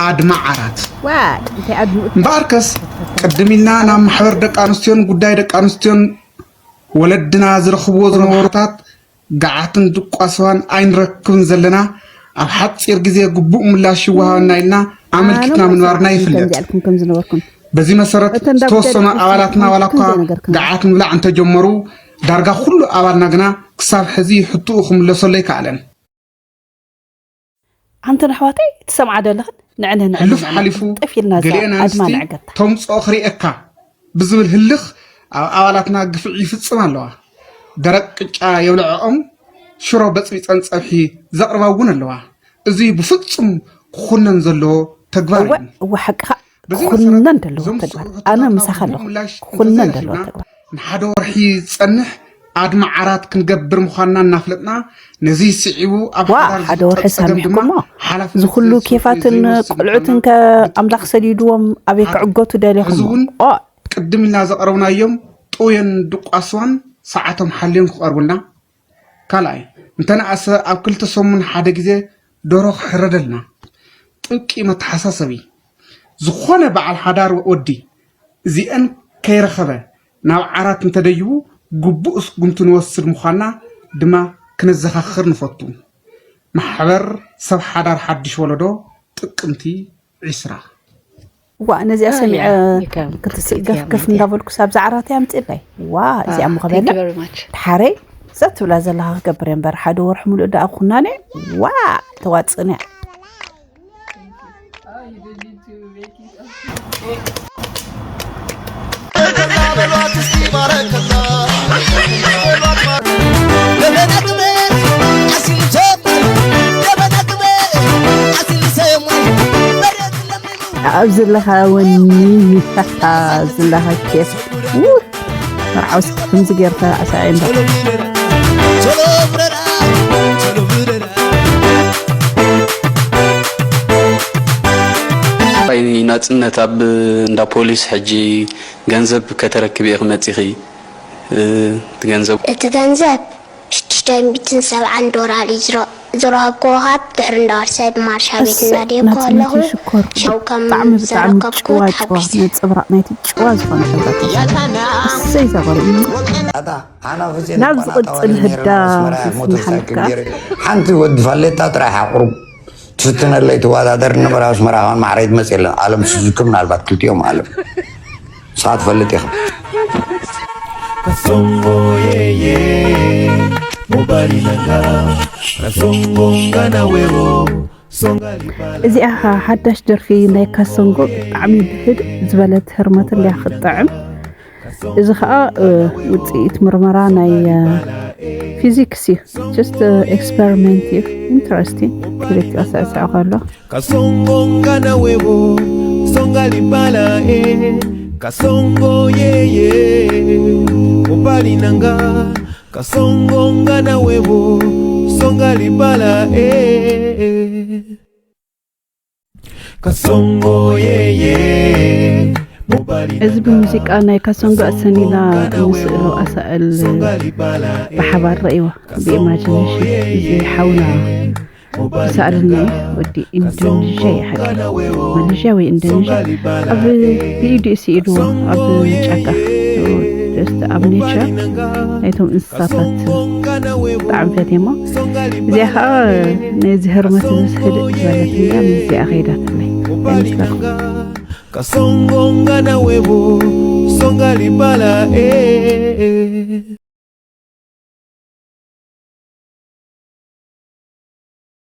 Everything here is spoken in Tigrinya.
ኣድማ ዓራት። እምበኣርከስ ቅድም ኢልና ናብ ማሕበር ደቂ ኣንስትዮን ጉዳይ ደቂ ኣንስትዮን ወለድና ዝረኽብዎ ዝነበሩታት ገዓትን ድቋስዋን ኣይንረክብን ዘለና፣ ኣብ ሓፂር ግዜ ግቡእ ምላሽ ይወሃበና ኢልና ኣመልኪትና ምንባርና ይፍለጥ። በዚ መሰረት ዝተወሰኑ ኣባላትና ዋላ እኳ ገዓት ምብላዕ እንተጀመሩ፣ ዳርጋ ኩሉ ኣባልና ግና ክሳብ ሕዚ ሕትኡ ክምለሰሉ ኣይከኣለን። ኣንተን ኣሕዋተይ ትሰምዓ ደለኽን ንዕነ ንዕነ ሕሉፍ ሓሊፉ ጠፊልና እዛ ገሊአን ኣድማ ኣንስቲ ንዕገታ ተምፅኦ ክርእየካ ብዝብል ህልኽ ኣብ ኣባላትና ግፍዒ ይፍፅም ኣለዋ። ደረቅ ቅጫ የብልዐኦም፣ ሽሮ በፅቢፀን ፀብሒ ዘቕርባ እውን ኣለዋ። እዚ ብፍፁም ክኹነን ዘለዎ ተግባር እወ እዩ። እወ ሓቅኻ በዚ ክኹነን መሰረት ዘለዎ እዞም ተግባር ዝስዕቡ ኣነ ሕቶታት ምሳኻ ግቡእ ኣለኹ ምላሽ ክኹነን ዘለዎ እንተዘይረኺብና ተግባር ንሓደ ወርሒ ዝፀንሕ ኣድማ ዓራት ክንገብር ምዃንና እናፍለጥና ነዚ ስዒቡ ኣብ ዋ ሓዳር ሓደ ወርሒ ዝፍጠር ፀገም ድማ ሰሚዕኩሞ ሓላፍነት ዝኩሉ ዘይወስድ ኬፋትን ዘይወስድ ቆልዑትን ድማ ከ ኣምላኽ ሰዲድዎም ኣበይ ክዕገቱ ሕዚ ደሊኹም እውን ኦ ቅድም ኢልና ዘቕረብናዮም ጥውዮን ድቋስዋን ሰዓቶም ሓልዮም ክቐርቡልና። ካልኣይ እንተነኣሰ ኣብ ክልተ ሰሙን ሓደ ግዜ ደሮ ክሕረደልና። ጥብቂ መተሓሳሰቢ፣ ዝኾነ በዓል ሓዳር ወዲ እዚአን ከይረኸበ ናብ ዓራት እንተደይቡ ግቡእ ስጉምቲ ንወስድ ምዃንና ድማ ክነዘኻኽር ንፈቱ። ማሕበር ሰብ ሓዳር ሓድሽ ወለዶ ጥቅምቲ ዕስራ። ዋ ነዚኣ ሰሚዐ ይከም- ክትስእ ይከም- ገፍገፍ እንዳበልኩ ሳብ ዝዓራተይ ኣምፅእላይ ዋ እዚኣ ምኸበላ Thank you very much. ሓረይ ዘትብላ ዘለኻ ክገብር እየ እምበር ሓደ ወርሒ ሙሉእ ደኣ ኩናነ ዋ ተዋፅእንያ ኣብ ዘለኻ ወኒ ኣብ ዘለኻ ኬፍ ውህ መርዓውስ ከምዚ ጌርካ ኣሳዒ እምበር ናይ ናጽነት ኣብ እንዳ ፖሊስ ሕጂ ገንዘብ ከተረክቢ ኢኺ መጺኺ። እ፣ እቲ ገንዘብ እቲ ገንዘብ ሽዱሽተ ሚእትን ሰብዓን ዶላር እዩ ዝረ- ዝረኸብክዎ ካብ ድሕሪ እንዳ ወርሳይ ብማርሻ ቤት እሰይ፣ እናደየብኩ ናጽነት ከለኹ ይሽኮር ሸው ከም ብጣዕሚ ብጣዕሚ ዝረከብኩ ጭዋ ጭዋ ተሓጒሰ ነጽብራቕ ናይቲ ጭዋ ዝኾነ ሕብረተሰብ እሰይ እዛ ጓል እሞ ኣታ ሓና ፍዜ ናብ ዝቕጽል ህዳ ዝስምሓልካ ሓንቲ ወዲ ፋሌታ ጥራሕ ኣቕሩብ ትፍትነለይ ትወዳደር ነበረ ኣስመራ ኸን ማዕረይ ትመፅእ የለን ኣለም ስዝክር ምናልባት ክልቲኦም ኣለም ንስኻ ትፈልጥ ኢኻ Kasongo yeye mobali nanga kasongo nga na wero songa libala እዚኣ ኸዓ ሓዳሽ ደርፊ ናይ ካሶንጎ ብጣዕሚ ብህድ ዝበለት ህርመት እንድያ ክትጥዕም እዚ ኸዓ እ፣ ውፅኢት ምርመራ ናይ እ፣ ፊዚክስ እዩ just experiment እዩ interesting ክልቲኦ ስዕስዕ ከሎ kasongo nga na wero songa libala eh kasongo yeye mobali nanga kasongo nga na wero songa libala eh kasongo yeye mobali እዚ ብሙዚቃ ናይ ካሶንጎ ኣሰኒና ንስእሎ ኣሳእል ብሓባር ረእይዋ ብኢማጂኔሽን እዚ ሓውና ዝሰኣለና እዩ ወዲ ኢንዶኔዥያ እዩ ሓቂ ማሌዥያ ወይ ኢንዶኔዥያ ኣብ ብኢዱ እዩ ስኢድዎ ኣብ ጫካ just ኣብ ኔቸር ናይቶም እንስሳታት ብጣዕሚ ፈትየሞ እዚኣ ከዓ ነዚ ህርመት ህድእ ዝበለት እያ ምስዚኣ ከይዳትለይ ኣይመስለኩም kasongo nga na wero songa libala eh